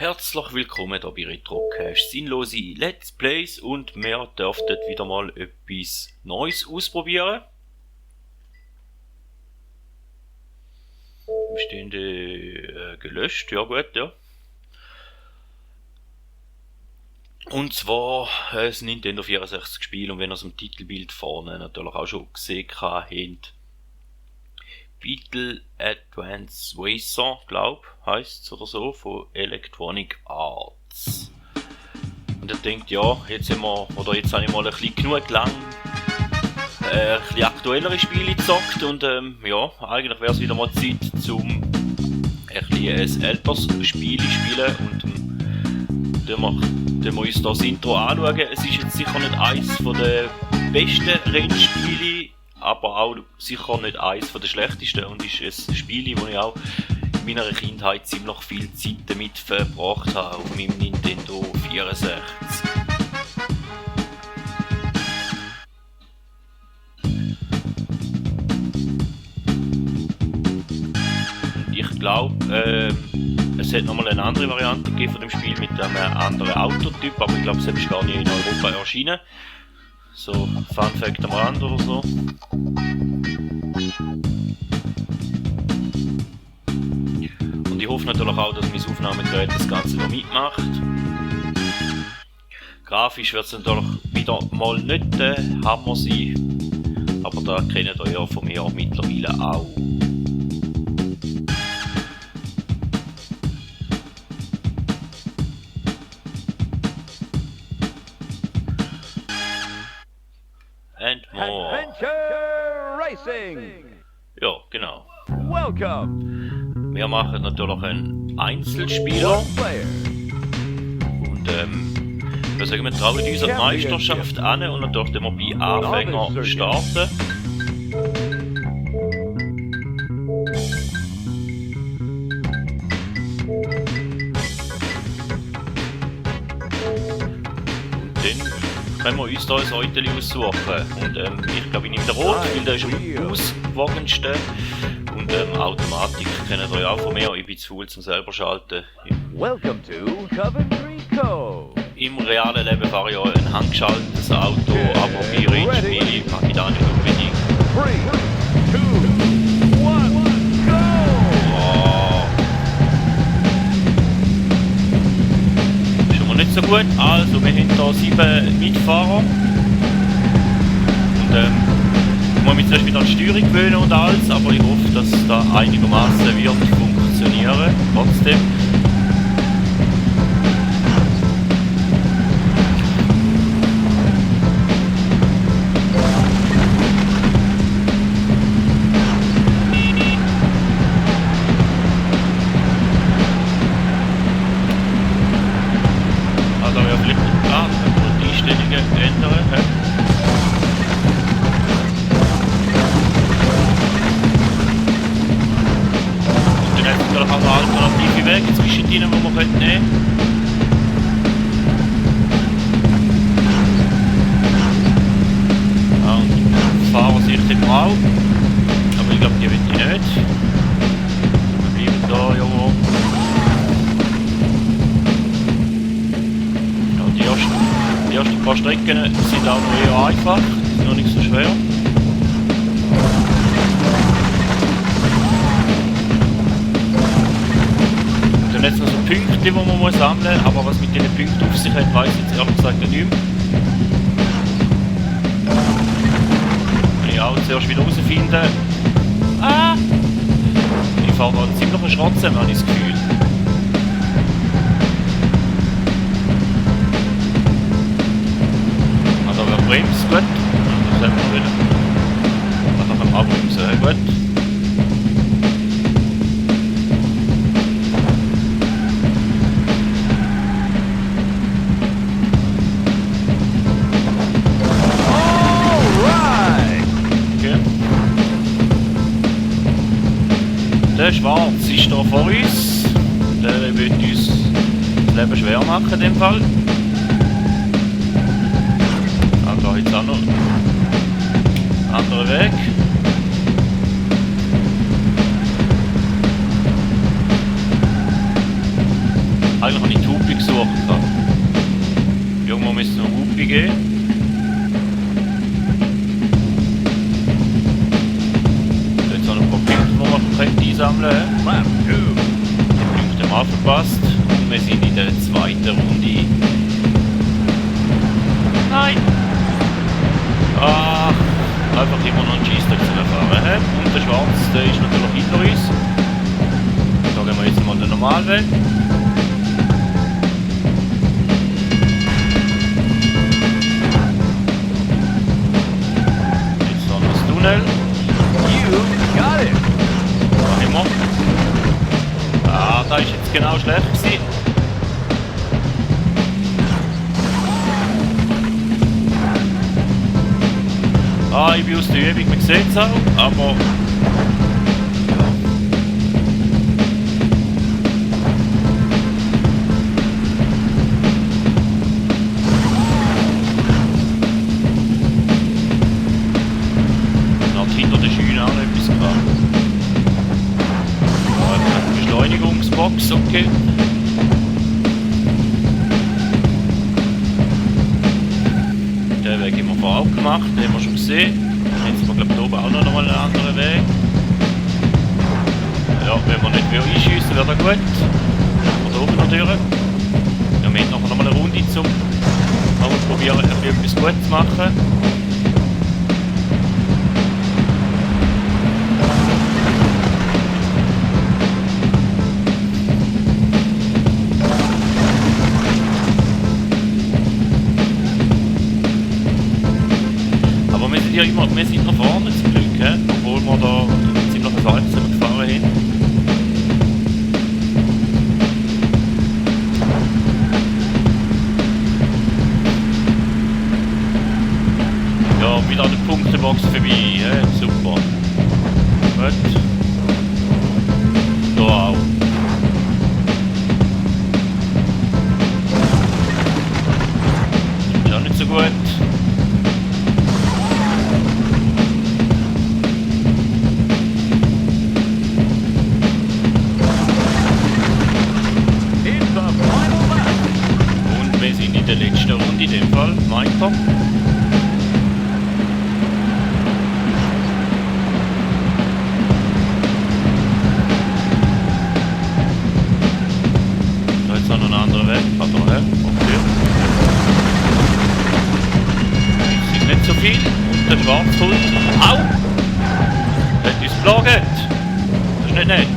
Herzlich willkommen hier bei Retrocast, sinnlose Let's Plays, und wir dürften wieder mal etwas Neues ausprobieren. Bestehende gelöscht, ja gut, ja. Und zwar ein Nintendo 64 Spiel, und wenn ihr es im Titelbild vorne natürlich auch schon gesehen habt, Beetle Advance Racer, glaub, heisst's oder so, von Electronic Arts. Und ihr denkt, ja, jetzt haben wir, oder jetzt habe ich mal ein bisschen genug lang ein bisschen aktuellere Spiele gezockt, und ja, eigentlich wäre es wieder mal Zeit zum ein bisschen ein älteres Spiel spielen, und dann wir uns das Intro anschauen. Es ist jetzt sicher nicht eins von den besten Rennspiele, aber auch sicher nicht eins von den schlechtesten, und ist ein Spiel, wo ich auch in meiner Kindheit ziemlich viel Zeit damit verbracht habe auf meinem Nintendo 64. Und ich glaube, es hat nochmal eine andere Variante gegeben von dem Spiel mit einem anderen Autotyp, aber ich glaube, es ist gar nicht in Europa erschienen. So, Fun Fact am Rand oder so. Und ich hoffe natürlich auch, dass mein Aufnahmegerät das Ganze noch mitmacht. Grafisch wird es natürlich wieder mal nicht der Hammer sein, aber da kennt ihr ja von mir mittlerweile auch. And more. Adventure Racing! Ja, genau. Welcome! Wir machen natürlich einen Einzelspieler. One player. Und wir sagen, wir trauen uns an die Meisterschaft an, und natürlich dürfen wir bei Anfänger starten. Dann können wir uns hier ein Eutel aussuchen. Und ich glaube, ich nehme den Rot, weil der ist am ausgewogensten. Und Automatik kennt ihr auch von mir, ich bin zu faul zum selber schalten. Welcome to Coventry Cove. Im realen Leben fahre ich ja ein handgeschaltetes Auto, aber bei Rennspielen mag ich da nicht unbedingt. 3, 2, 1, go! Oh. Schon mal nicht so gut. Also, wir haben hier 7 Mitfahrer. Und ich muss mich zuerst wieder an die Steuerung gewöhnen und alles, aber ich hoffe, dass da einigermaßen wird funktionieren. Trotzdem. Also ja, vielleicht die Einstellungen ändern. He? Und dann hat es natürlich auch noch alternative Wege zwischen denen, die man nehmen könnte. Ja, und die Fahrersicht haben wir auch. Aber ich glaube, die will ich nicht. Wir bleiben da, ja. Die ersten paar Strecken sind auch noch eher einfach, sind noch nicht so schwer. Und dann jetzt noch so Punkte, die man muss sammeln muss, aber was mit diesen Punkten auf sich hat, weiss ich jetzt ehrlich gesagt nicht mehr. Kann ich auch zuerst wieder herausfinden. Ich fahre da ziemlich einen Schrott zusammen, habe ich das Gefühl. Bremst, gut. Das haben wir wieder. Nach dem Abbremsen, gut. Alright! Okay. Der Schwarz ist da vor uns. Der will uns das Leben schwer machen in dem Fall. Da jetzt auch noch einen anderen Weg. eigentlich habe ich die Hupe gesucht. Irgendwo müsste es noch eine Hupe geben. Da jetzt noch ein paar Punkte, die man einsammeln kann. Lap 2. Die Punkte mal verpasst. Und wir sind in der zweiten Runde. Nein! Ach, einfach immer noch einen Cheese-Tag zu erfahren. Und der Schwarz, der ist natürlich hinter uns. Da gehen wir jetzt mal den normalen Weg. Jetzt noch das Tunnel. You got it. Da haben wir. Ah, da ist jetzt genau schlecht gewesen. Ah, ich bin aus der Übung, man sieht es auch, aber... Hat hinter der Schiene auch noch etwas gehabt. Ja, Beschleunigungsbox, okay. Den Weg haben wir vorher auch gemacht, den haben wir schon gesehen. Jetzt haben wir, glaube ich, oben auch noch mal einen anderen Weg. Ja, wenn wir nicht mehr einschiessen, wäre das gut. Dann da oben noch durch. Ja, wir haben nachher noch mal eine Runde, um mal probieren, etwas gut zu machen. Wir sind noch vorne zum Glück, obwohl wir da ziemlich langsam gefahren haben. Ja, wieder an der Punktebox vorbei, super. Gut. Da auch. Ist auch nicht so gut. In der letzten Runde in dem Fall weiter. Da ist noch ein anderer Weg, hat er her, okay. Es ist nicht so viel und der Schwarzhund. Au! Der hat uns geplagt! Das ist nicht nett.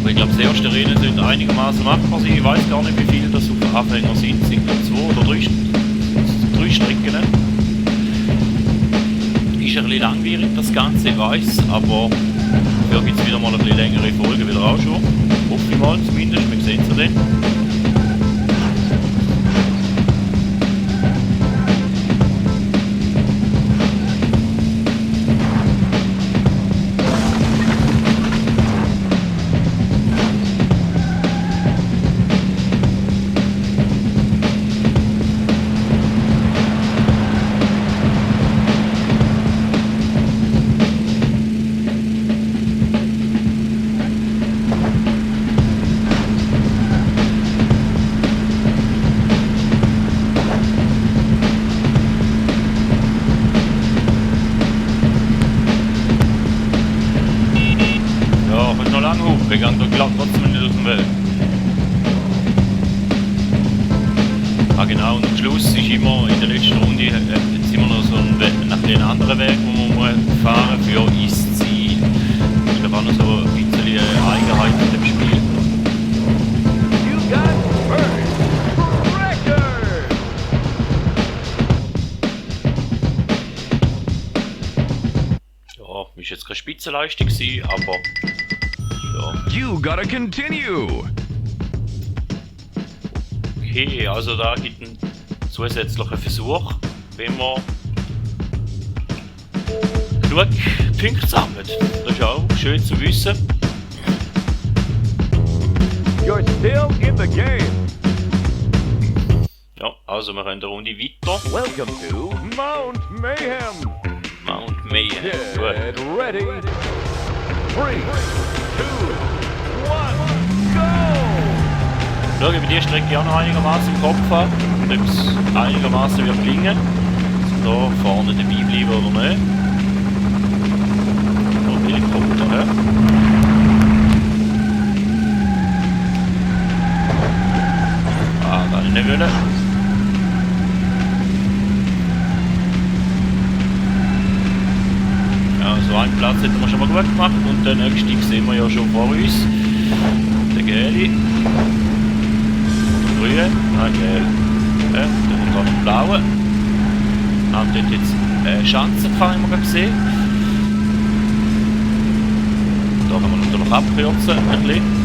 Ich glaube, das erste Rennen sollte einigermaßen machbar sein. Ich weiß gar nicht, wie viele das auf Anfänger sind. Es sind 2 oder 3 Strecken. Ist ein bisschen langwierig das Ganze, ich weiß, aber dafür gibt es wieder mal eine bisschen längere Folge wieder auch schon. Hoffe ich mal zumindest, wir sehen es ja dann. Wir gehen da trotzdem nicht aus dem Weg. Ah genau, und am Schluss ist immer in der letzten Runde jetzt immer noch so ein anderer Weg, wo man fahren muss für ins Ziel. Das ist glaube auch noch so ein bisschen eine Eigenheit in dem Spiel. You got first record. Ja, ist jetzt keine Spitzenleistung gewesen, aber ja. You gotta continue. Okay, also da gibt es einen zusätzlichen Versuch, wenn man genug Punkte sammelt. Das ist auch schön zu wissen. You're still in the game. Also wir können eine Runde weiter. Welcome to Mount Mayhem. Mount Mayhem. Gut. Get ready. 3, 2, 1, go! Schau, ob ich die Strecke auch noch einigermaßen im Kopf habe. Und ob es einigermaßen wird gelingen. Da vorne dabei bleiben oder nicht. Da Helikopter, hä? Ah, kann ich nicht wollen. Ja, so einen Platz hätten wir schon mal gut gemacht. Und den nächsten sehen wir ja schon vor uns. Der gelbe. Der grüne. Nein, gelb. Ja, dann noch den blauen. Haben dort jetzt Schanzen gefahren, haben wir gesehen. Da kann man natürlich abkürzen, ein bisschen.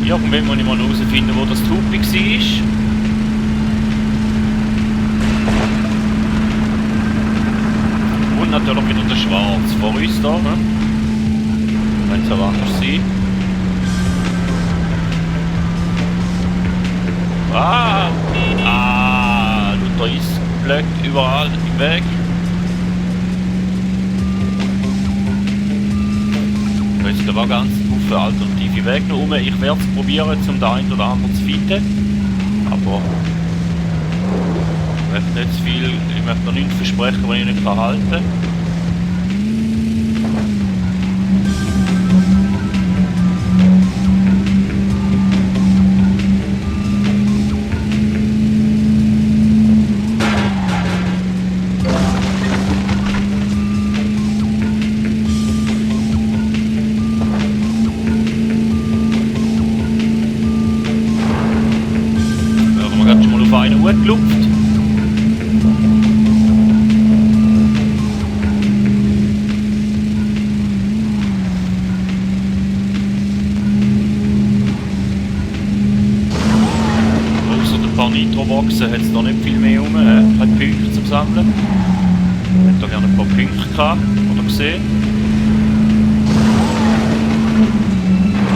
Irgendwann muss ich mal herausfinden, wo das Tupi war. Und natürlich wieder der Schwarz vor uns da. Ne? Wenn es auch anders sein. Lauter Eisblöcke überall im Weg. Da ist aber ganz viele alternative Wege noch rum. Ich werde es probieren, um den einen oder anderen zu finden. Aber ich möchte nicht zu viel, ich möchte noch nichts versprechen, was ich nicht halten kann. Gelupft. Außer ein paar Nitro-Boxen hat es da nicht viel mehr rum, keine Punkte zum Sammeln. Ich hätte da gerne ein paar Punkte gehabt, oder gesehen.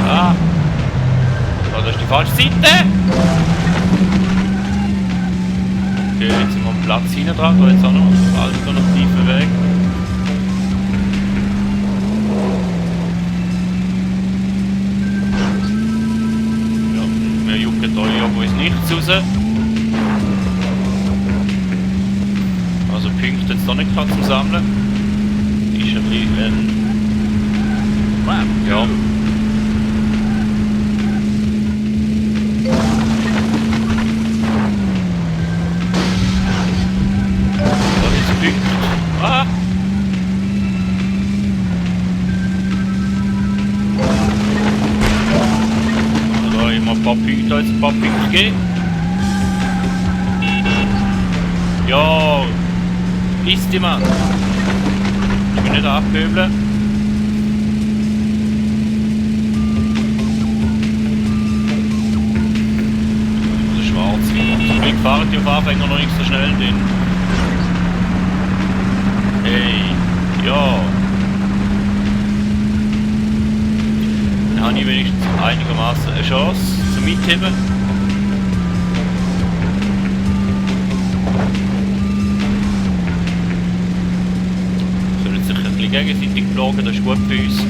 Ah, das ist die falsche Seite! Okay, jetzt sind wir am Platz hinten dran, da jetzt auch noch einen alternativen Weg. Ja, wir jucken da irgendwo ins Nichts raus. Also Punkte jetzt noch nicht gehabt zum Sammeln. Ist ein bisschen... ja. Ah! Da immer ein paar Punkte, jetzt ein paar Punkte geben. Ja! Piss dich, Mann! Ich will nicht abhöbeln. Das ist schwarz. Zum Glück fahren die auf Anfänger noch nicht so schnell drin. Hey, ja. Dann habe ich wenigstens einigermaßen eine Chance zum Mitheben. Sollen sich ein bisschen gegenseitig plagen, das ist gut für uns.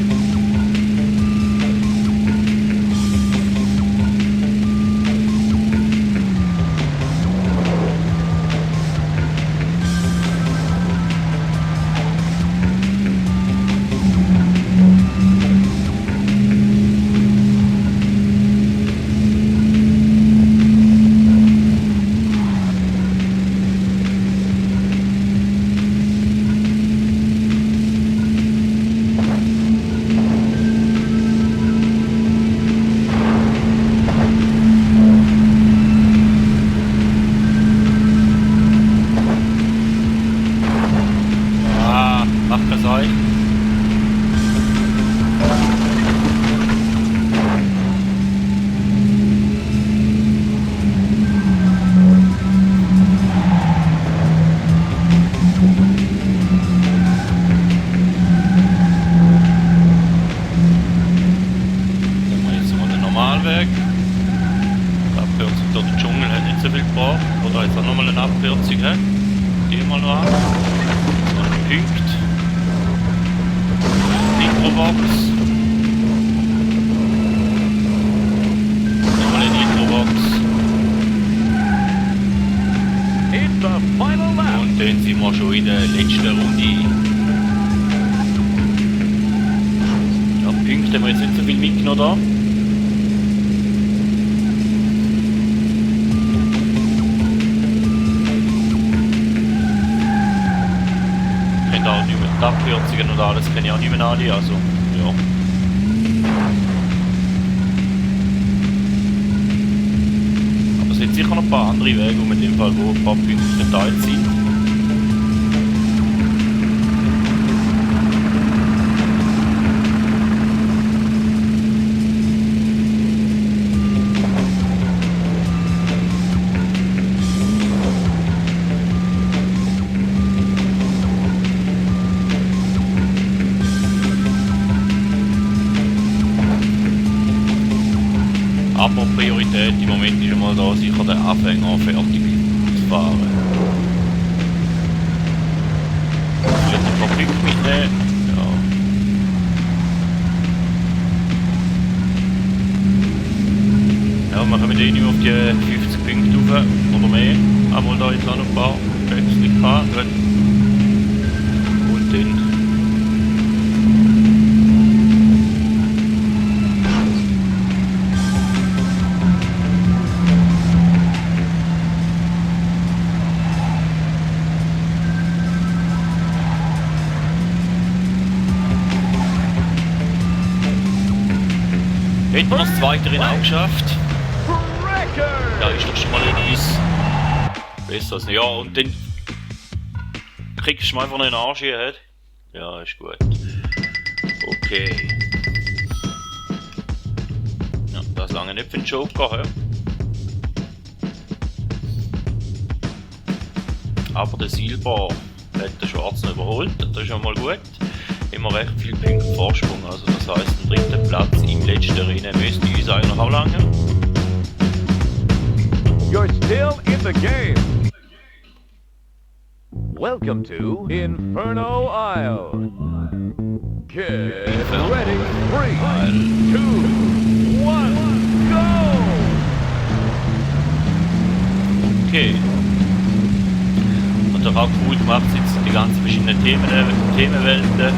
gebracht. Oder jetzt auch nochmal eine Abkürzung, hä? Die mal noch an. So ein Punkt. Nitrobox. Nochmal eine Nitrobox. It's the final lap. Und dann sind wir schon in der letzten Runde. Ja, Punkte haben wir jetzt nicht so viel mitgenommen da. Auch nicht mehr die Abkürzungen und alles kenne ich auch nicht mehr alle, also ja. Aber es sind sicher noch ein paar andere Wege, wo in dem Fall wo ein paar Punkte verteilt sind. Aber Priorität im Moment ist einmal da, sicher den Anfänger fertig zu fahren. Vielleicht ein paar Punkte mitnehmen. Ja. Ja, wir kommen eh nicht mehr auf die 50 Punkte rauf oder mehr. Einmal da jetzt auch noch ein paar Wechsel gehabt. Und dann. Hätten wir das zweite Rennen auch geschafft. Ja, ist doch schon mal etwas besseres. Ja, und dann kriegst du einfach noch einen Arsch hier. Ja, ist gut. Okay. Ja, das lange nicht für den Joker. Aber der Silber hat den Schwarzen überholt. Das ist schon mal gut. Immer recht viel Punkte Vorsprung, also das heisst, ein dritter Platz im letzten Rennen müsste uns eigentlich auch lange. You're still in the game. Welcome to Inferno Isle. Get ready. 3, 2, 1, go! Okay. Und auch cool gemacht sind jetzt die ganzen verschiedenen Themenwelten.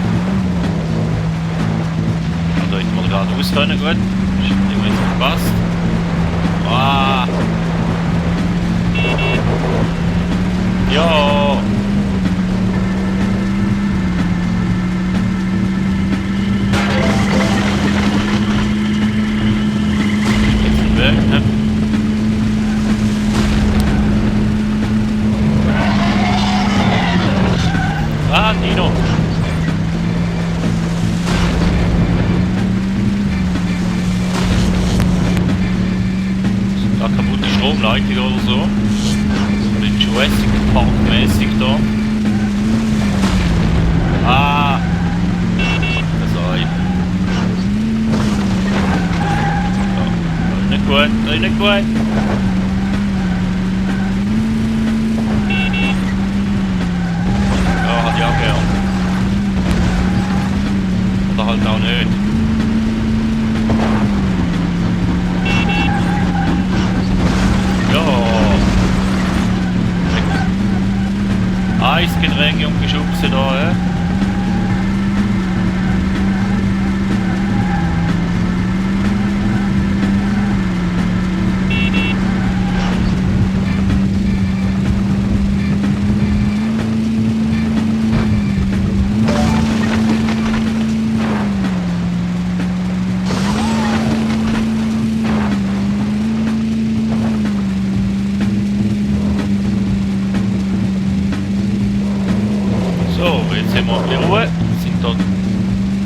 Also hätten wir gerade aus können, gut. Das hat immer jetzt gepasst. Ah. Ja. Jetzt sind wir weg, ne? Ah, Nino. Da kaputte Stromleitung oder so. Mit Jurassic Park mäßig da. Ah. Das war ein. Ja, nicht gut, nicht gut. Ja, hat ja auch gern. Oder halt auch nicht. Ja. Eisgetränke und Geschubse da, ja. So, jetzt haben wir die Ruhe, sind da